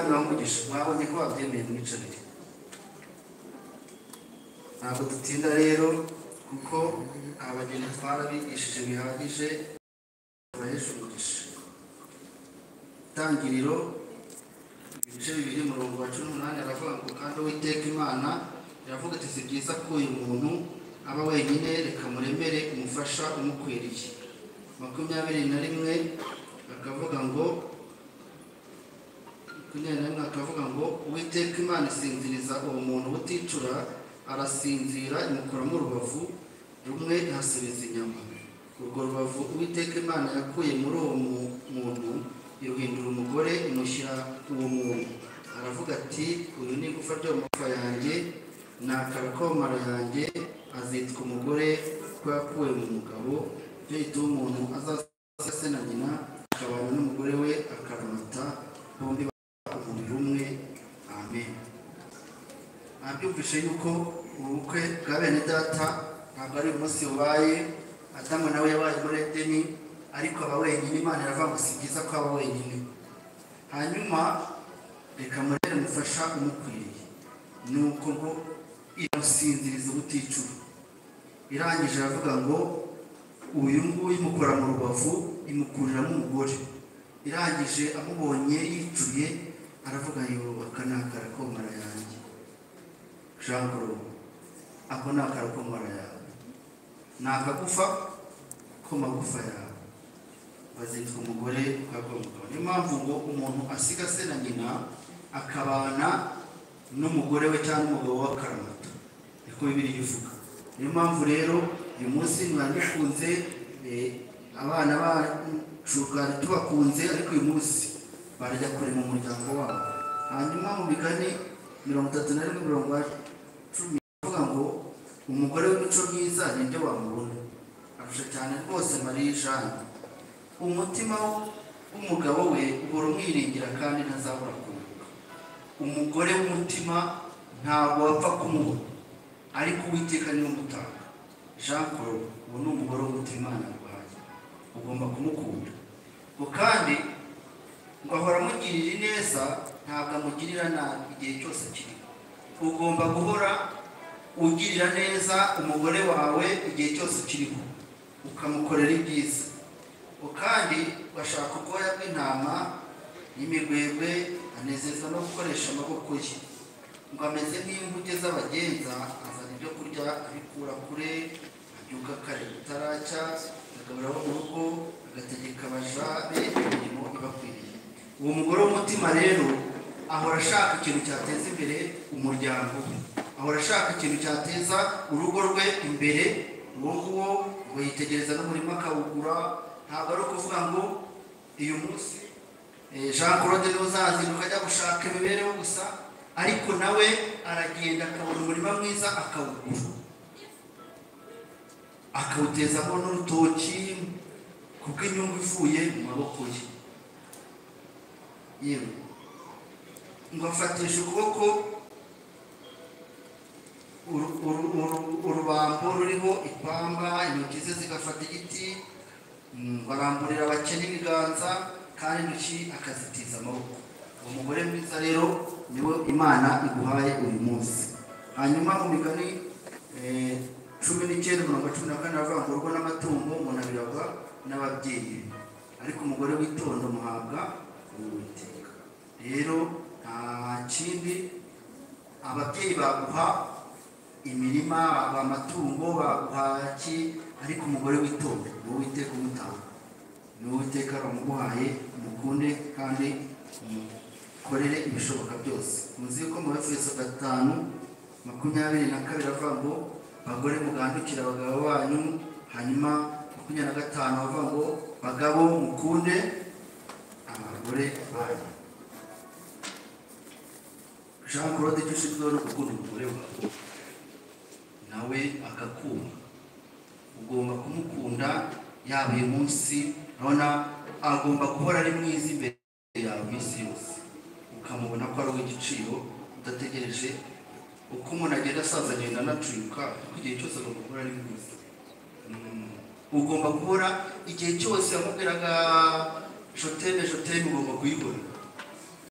Imana ibamugisha. Mwabonye ko babyemeye, mwicarire. Ntabwo dutinda rero kuko abageni twarabigishije bihagije, bahesha umugisha. Itangiriro ibice 2 umurongo wa 18 aravuga ngo kandi Uwiteka Imana iravuga iti si byiza ko uyu muntu aba wenyine, reka muremere umufasha umukwiriye. 21 akavuga ngo 21 akavuga ngo Uwiteka Imana isinziriza uwo muntu uticura, arasinzira, imukuramo urubavu rumwe ihasubiza inyama. Urwo rubavu Uwiteka Imana yakuye muri uwo muntu iruhindura umugore, imushyira uwo muntu. Aravuga ati uyu ni igufa ryo mu magufa yanjye, ni akara ko mu mara yanjye, azitwa umugore kuko yakuwe mu mugabo. Icyo gituma umuntu azasiga se na nyina akabana n'umugore we akaramata, bombi umubiri umwe. Amen. Nabyumvise yuko ubukwe bwa bene data ntabwo ari umunsi bubaye. Adamu nawe yabaye muri Edeni, ariko aba wenyine. Imana iravuga ngo si byiza ko aba wenyine, hanyuma reka murere umufasha umukwiriye. Nuko ngo iramusinziriza ubuticura. Irangije aravuga ngo uyu nguyu imukora mu rubavu, imukuriramo umugore. Irangije amubonye yicuye, aravuga yo aka ni akara ko mu mara yanjye. Jean Claude, ako ni akara ko mu mara yawe, ni akagufa ko magufa yawe, bazitwa umugore bw'umugabo. Niyo mpamvu ngo umuntu asiga se na nyina akabana n'umugore we cyangwa umugabo we akaramata, niko Bibiliya ivuga. Niyo mpamvu rero uyu munsi mwari mukunze abana bacu twari tubakunze, ariko uyu munsi barajya kure mu muryango wabo. Hanyuma mu migani 31 umurongo wa 10 avuga ngo umugore w'imico myiza ninde wamubona, arusha cyane rwose Marie Jeanne. Umutima w'umugabo we uhora umwiringira kandi ntazabura kunguka. Umugore w'umutima ntabwo wapfa kumubona, ariko Uwiteka niwe umutanga. Jean Claude, uwo ni umugore w'umutima Imana yaguhaye, ugomba kumukunda. Ngo kandi ngo ahora amugirira ineza, ntabwo amugirira nabi igihe cyose akiriho. Ugomba guhora ugirira neza umugore wawe igihe cyose ukiriho, ukamukorera ibyiza. Kandi bashaka ubwoya bw'intama n'imigwegwe, anezezwa no gukoresha amaboko ye. Ngo ameze nk'inguge z'abagenza, azana ibyo kurya abikura kure, abyuka kare butaracya, akagabura abo mu rugo, agategeka abaja be imirimo ibakwiriye. Uwo mugore w'umutima rero ahora ashaka ikintu cyateza imbere umuryango we, ahora ashaka ikintu cyateza urugo rwe imbere. Uwo nguwo ngo yitegereza n'umurima akawugura. Ntabwo ari ukuvuga ngo uyu munsi Jean Claude niwe uzazinduka ajya gushaka imibereho gusa, ariko nawe aragenda akabona umurima mwiza akawugura, akawutezamo n'urutoki kubw'inyungu ivuye mu maboko ye. Yewe ngo afatisha ukuboko urubambo ruriho ipamba, intoki ze zigafata igiti, baramburira abakene ibiganza, kandi intoki akazitiza amaboko. Umugore mwiza rero niwe Imana iguhaye uyu munsi. Hanyuma mu migani 19 umurongo wa 14 aravuga ngo urugo n'amatungo umuntu abiragwa n'ababyeyi, ariko umugore witonda muhabwa Uwiteka. Rero nta kindi, ababyeyi baguha imirima, baguha amatungo, baguha iki, ariko umugore witonda ni Uwiteka umutanga, ni Uwiteka wamuguhaye. Umukunde kandi umukorere ibishoboka byose. Muzi yuko mu Efeso 5:22 avuga ngo bagore mugandukire abagabo banyu, hanyuma 25 avuga ngo bagabo mukunde abagore banyu. Jean Claude, icyo ushinzwe no gukunda umugore wawe nawe akakubaha, ugomba kumukunda yaba uyu munsi. Urabona agomba guhora ari mwiza imbere yawe iminsi yose, ukamubona ko ari uw'igiciro, udategereje uko umuntu agenda asaza agenda anacuyuka, ariko igihe cyose agomba guhora ari mwiza. Ugomba guhora igihe cyose yamubwiraga joteme joteme, ugomba kuyibona.